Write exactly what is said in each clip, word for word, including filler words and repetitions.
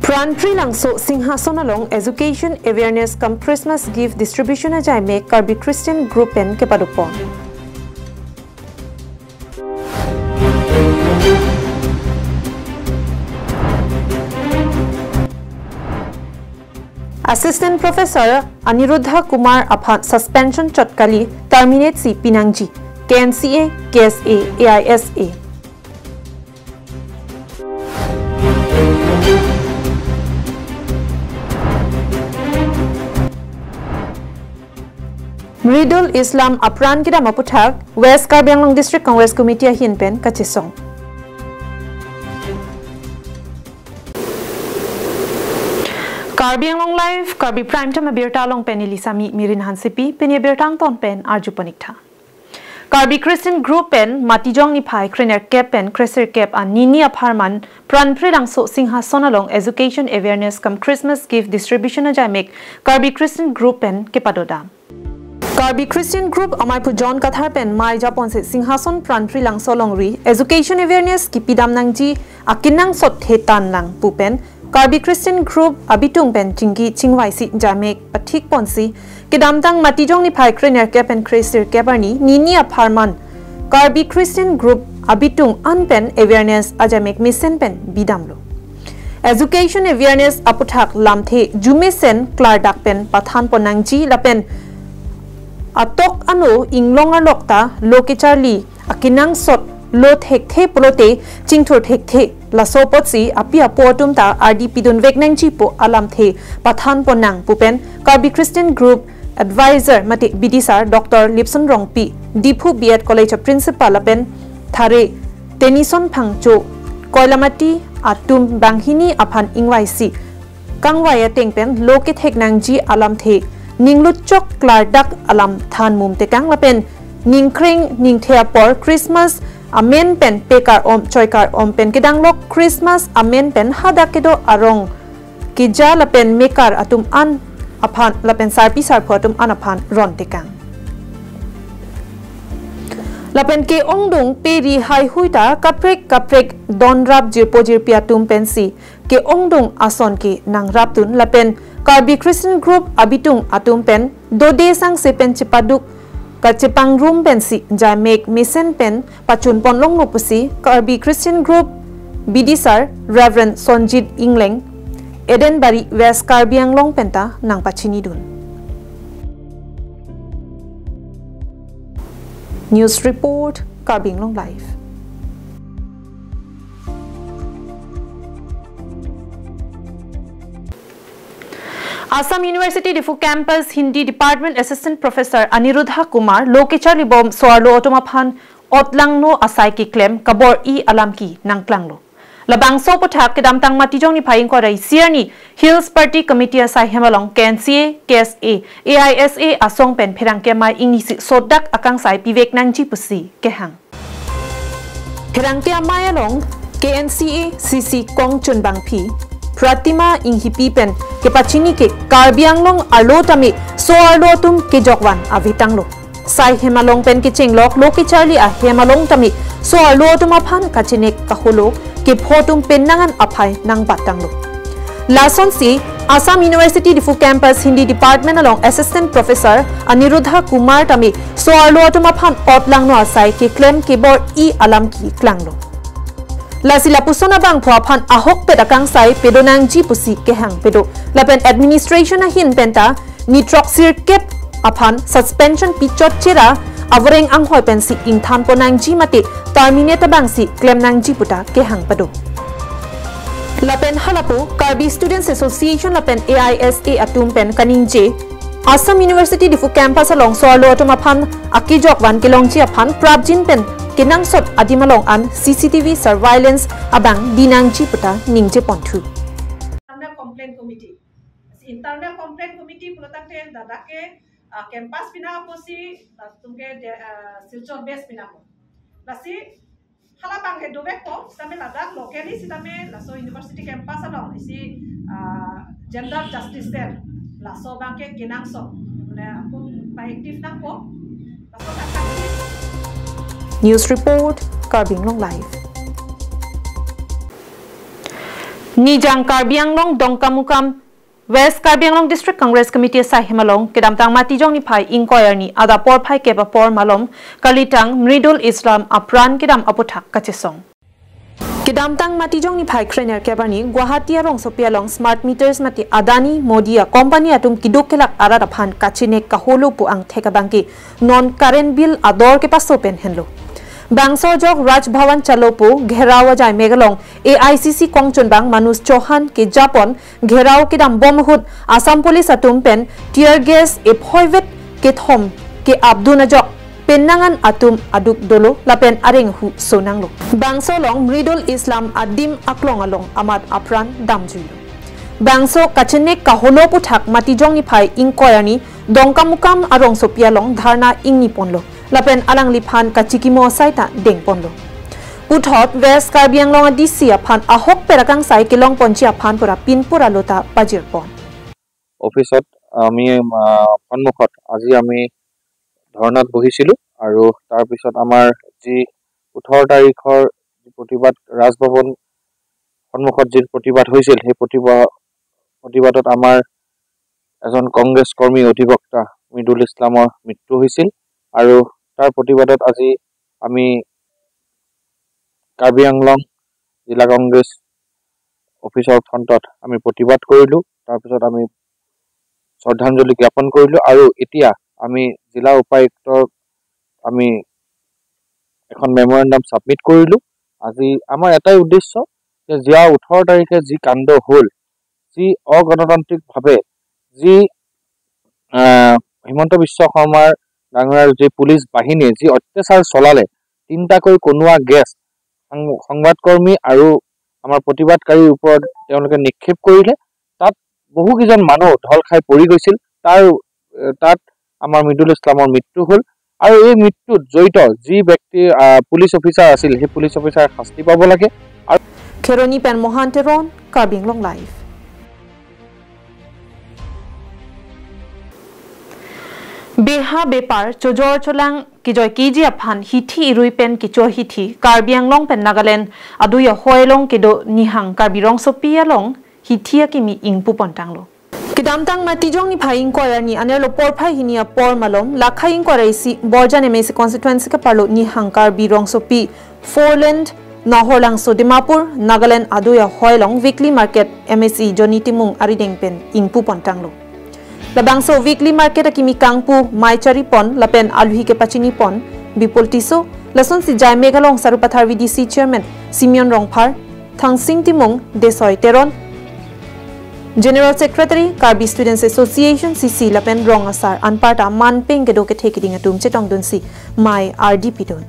Pranpri Langso Singhason along Education Awareness cum Christmas Gift Distribution ajaimek Karbi Christian Group pen kepadopon. Assistant Professor Aniruddha Kumar aphan suspension chot kali, terminate si pinangji, K N C A, K S A, A I S A. Mridul Islam apran kedam aputhak West Karbi Anglong District Congress Committee ahin pen kachesong. Karbi Anglong Live, Karbi Prime Time abirta along pen neli Sami Mirin Hansepi, pini abirta angton pen arju pon ik tha. Karbi Christian Group pen Matijong niphai krenerkep pen kresirkep an nini apharman Pranpri Langso Singhason along Education Awareness cum Christmas Gift Distribution ajaimek Karbi Christian Group pen kepadodam. Karbi Christian Group amaiphu John Kathar pen mai japonsi Singhason Pranpri Langso alongri Education Awareness kipidam nangji akenangsot thetan lang pu pen Karbi Christian Group abitung pen chingki chingvaisi jaimek pathik ponsi kedamtang Matijong niphai krenerkep pen kresirkep arni nini apharman Karbi Christian Group abitung an pen awareness ajaimek mesen pen bidamlo. Education awareness aputhak lamthe jumesen klardak pen pathan pon nangji lapen atok ano inglong arlok ta lo kecharli akenangsot lo thekthe pulote chingthur thekthe. Laso apotsi api apo atum ta ardi pidunvek nangji pu alamthe pathan pon nang pu pen Karbi Christian Group Advisor mate bidisar Doctor Lipson Rongpi, Diphu B Ed College Principal lapen Thare Tenison Phangcho, Koilamati atum banghini aphan ingvaisi kangvai ateng pen lo kethek nangji alamthe ningluchok klardak alam than mum tekang lapen ningkreng ningthe apor Christmas amen pen pekar om choikar om pen kedanglok Christmas amen pen hadak kedo arong keja lapen mekar atum an aphan lapen sarpi sarpo atum an aphan ron tekang. Lapen ke-ongdung peri haihui ta kaprek kaprek donrap jirpo jirpi atum pensi ke-ongdung ason ke nangrapdun lapen Karbi Christian Group abitung atum pen dode sangse pen chepaduk kachepangrum pensi jaimek mesen pen pachun pon longno pusi Karbi Christian Group bidisar Reverend Sonjit Ingleng, Edenbari, West Karbi Anglong penta nangpachinidun. News report, Karbi Anglong Live. Assam University Diphu Campus Hindi Department Assistant Professor Aniruddha Kumar lo kecharlibom so-arlo atum aphan otlangno asai keklem kabor-i alam ke nangklanglo. Labangso aputhak kedamtang Matijong niphai ingkoi ra isi arni Hills Party Committee asai hem along K N C A, K S A, A I S A asong pen pherangke amei ingnisi sodak akangsai pivek nangji pusi kehang. Pherangke amei along K N C A C C kongchunbangpi Pratima Inghipi pen kepachini ke Karbi Anglong arlo tame so-arlo atum kejokvan avetanglo. Sai hem along pen kechenglok lo kecharli ahem along tame so-arlo atum aphan kachenek kaholo kepho atum pen nang-an aphai nangbattanglo. Lasonsi Assam University Diphu Campus Hindi Department along Assistant Professor Aniruddha Kumar tame so-arlo atum aphan otlangno asai keklem kebor-i alam ke klanglo. Lasi lapuson abangphu aphan ahokpet akangsai pedonangji pusi kehang pedo. Lapen administration ahin penta nitroksirkep aphan suspension pichot chera avoreng anghoi pensi ingthan pon nangji mate terminate abangsi klem nangji puta kehang pado. Lapen halapu Karbi Students Association lapen A I S A atum pen kaningje Assam University Diphu Campus along so-arlo atum aphan akejokvan kelongji aphan prapjin pen kenangsot adim along an C C T V surveillance abang dinangji puta ningje ponthu. Internal Complaint Committee. Internal Complaint Committee pulo tangte ladak ke, ah, campus pinang apotsi, ah, latum ke de, ah, Silchar base pinang apot. Lasi halabang ke dovekpo, sitame ladak locally sitame laso university campus along isi, ah, gender justice cell laso abang ke kenangsot. Mane akun pa-active nangpo. Laso tangte News report, Karbi Anglong Live. Nijang Karbi Anglong Dongkamukam West Karbi Anglong District Congress Committee asaihem along kedamtang Matijong niphai ingkoi arni adap porphai kep apor malom kalitang Mridul Islam apran kedam aputhak kachesong. Kedamtang Matijong niphai krenerkep arni Guwahati arongsopi along smart meters mate Adani Modi a company atum keduk kelak arat aphan kachinek kaholo pu angthek abangke non current bill ador kepaso pen henlo. Bangso ajok Raj Bhavan chalo pu gherao ajai megalong A I C C kongchunbang Manoj Chauhan kejapon gherao kedambom ahut Assam Police atum pen tear gas ephoivet kethom ke-apdun ajok penangan atum aduk dolo lapen areng hu sonanglo. Bangso along Mridul Islam adim aklong along amat apran damjuilo. Bangso kachinek kaholo aputhak Matijong niphai ingkoi arni Dongkamukam arongsopi along dharna ingniponlo. Lapen alangliphan kachikimo asai ta dengponlo. Puthot West Karbi Anglong a D C aphan ahokpet akangsai kelongponji aphan pura pinpura lota pajirpon. অফিচত আমি আহ, সন্মুখত আজি আমি ধৰ্ণাত বহিছিলোঁ আৰু তাৰপিছত আমাৰ যি ওঠৰ তাৰিখৰ যি প্ৰতিবাদ, ৰাজভৱন সন্মুখত যি প্ৰতিবাদ হৈছিল, সেই প্ৰতিবাদ প্ৰতিবাদত আমাৰ এজন কংগ্ৰেছ কৰ্মী অধিবক্তা মৃদুল ইছলামৰ মৃত্যু হৈছিল আৰু তাৰ প্ৰতিবাদত আজি আমি কাৰ্বি আংলং জিলা কংগ্ৰেছ অফিচৰ ফ্ৰণ্টত আমি প্ৰতিবাদ কৰিলোঁ। তাৰপিছত আমি শ্ৰদ্ধাঞ্জলি জ্ঞাপন কৰিলোঁ আৰু এতিয়া আমি জিলা উপায়ুক্তক আমি এখন মেমৰেণ্ডাম ছাবমিট কৰিলোঁ। আজি আমাৰ এটাই উদ্দেশ্য যে যোৱা ওঠৰ তাৰিখে যি কাণ্ড হ'ল, যি অগণতান্ত্ৰিকভাৱে যি আহ, হিমন্ত বিশ্ব শৰ্মাৰ ডাঙৰীয়াৰ যি পুলিচ বাহিনীয়ে যি অত্যাচাৰ চলালে, তিনিটাকৈ কনুৱা গেছ সাং- সংবাদকৰ্মী আৰু আমাৰ প্ৰতিবাদকাৰীৰ ওপৰত তেওঁলোকে নিক্ষেপ কৰিলে, তাত বহুকেইজন মানুহ ঢল খাই পৰি গৈছিল। তাৰ এ, তাত আমাৰ মৃদুল ইছলামৰ মৃত্যু হ'ল আৰু এই মৃত্যুত জড়িত যি ব্যক্তি আহ, পুলিচ অফিচাৰ আছিল, সেই পুলিচ অফিচাৰ শাস্তি পাব লাগে। Kheroni pen Mohan Teron, Karbi Anglong Live. Beha bepar chojor cholang kejoi keji aphan hithi irui pen kechor hithi Karbi Anglong pen Nagaland adui ahoi along kedo Nihang Karbi Rongsopi along hithi akimi ingpupontanglo. Kedamtang Matijong niphai ingkoi arni anerlo porphai hini apor malom lakhai ingkoi ra isi Borjan M A C constituency keparlo Nihang Karbi Rongsopi four lane Nahorlangso Dimapur, Nagaland adui ahoi along weekly market M A C Johnny Timung arideng pen ingpupontanglo. Labangso weekly market akimi kangpu mai charipon lapen aluhi kepachinipon Bipul Tisso, lasonsi jai megalong Sarupathar V D C chairman Simeon Rongphar, Thangsing Timung, Desoi Teron, General Secretary Karbi Students Association C C lapen rong asar anparta manpeng kedo kethe keding atum chetongdunsi mai ardi pidun.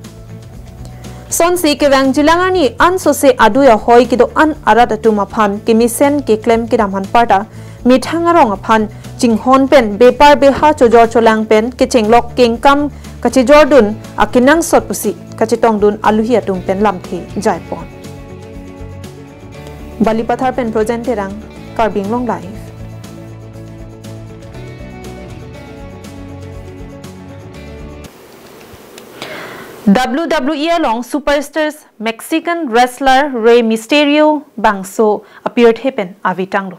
Sonsi kevang jilang arni ansose adui ahoi kedo-an arat atum aphan kemesen keklem kedam anparta methang arong aphan chinghon pen bepar beha chojor cholang pen kechenglok kengkam kachejordun akenangsot pusi kachetongdun aluhi atum pen lamthe jaipon. Balipathar pen Projen Terang, Karbi Anglong Live. W W E along superstars Mexican wrestler Rey Mysterio bangso apirthe pen avetanglo.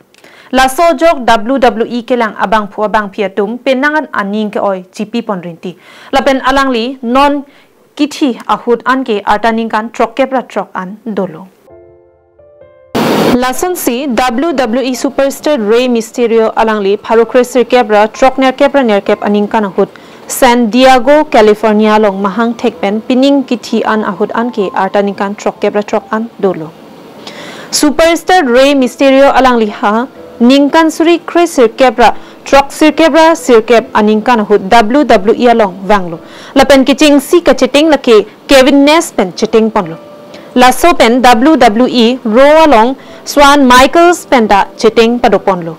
Laso ajok W W E kelang abangphu abangphi atum penangan aning ke-oi chipipon rinti. Lapen alangli non kithi ahut anke arta ningkan throkkep ra throk an dolo. Lasonsi W W E superstar Rey Mysterio alangli pharo kre sirkep ra throk nerkep ra nerkep aningkan ahut San Diego, California along mahang thek pen pining kithi an ahut anke arta ningkan throkkep ra throk an dolo. Superstar Rey Mysterio alangli ha ningkan suri kre sirkep ra throk sirkep ra sirkep aningkan ahut W W E along vanglo. Lapen kechengsi kacheteng lake Kevin Nash pen chetengponlo. Laso pen W W E Raw along Shawn Michaels pen ta cheteng padoponlo.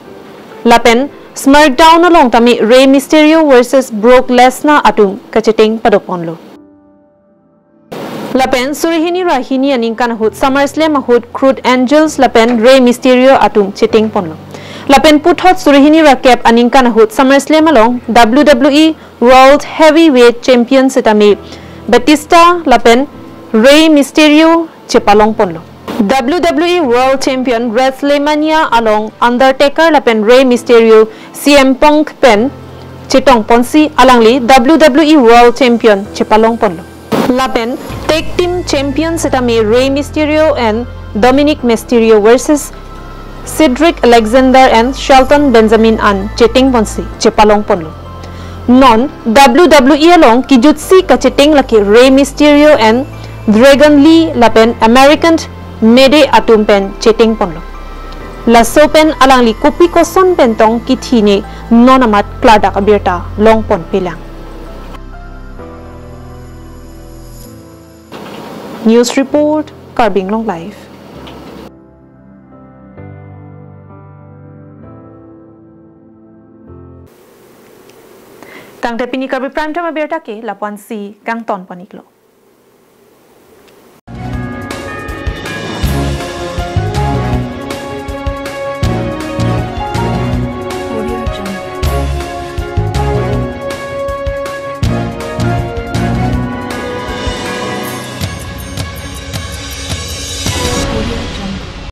Lapen SmackDown along tame Rey Mysterio versus Brock Lesnar atum kacheteng padoponlo. Lapen suri hini ra hini aningkan ahut SummerSlam ahut Kurt Angles lapen Rey Mysterio atum chetengponlo. Lapen puthot suri hini ra kep aningkan ahut SummerSlam along W W E World Heavyweight Champion setame Batista lapen Rey Mysterio chepalongponlo. W W E World Champion WrestleMania along Undertaker lapen Rey Mysterio C M Punk pen chetongponsi alangli W W E World Champion chepalongponlo. Lapen Tag Team Champion setame Rey Mysterio and Dominik Mysterio versus Cedric Alexander and Shelton Benjamin an chetengponsi chepalongponlo. Non W W E along kejutsi kacheteng lake Rey Mysterio and Dragon Lee lapen American May Day atum pen chetengponlo. Laso pen alangli kopi koson pen tong kithine non amat klardak abirta longponpelang. News report, Karbi Anglong Live. Tangte pini Karbi Prime Time abirta ke lapu-ansi kangtonpon-iklo.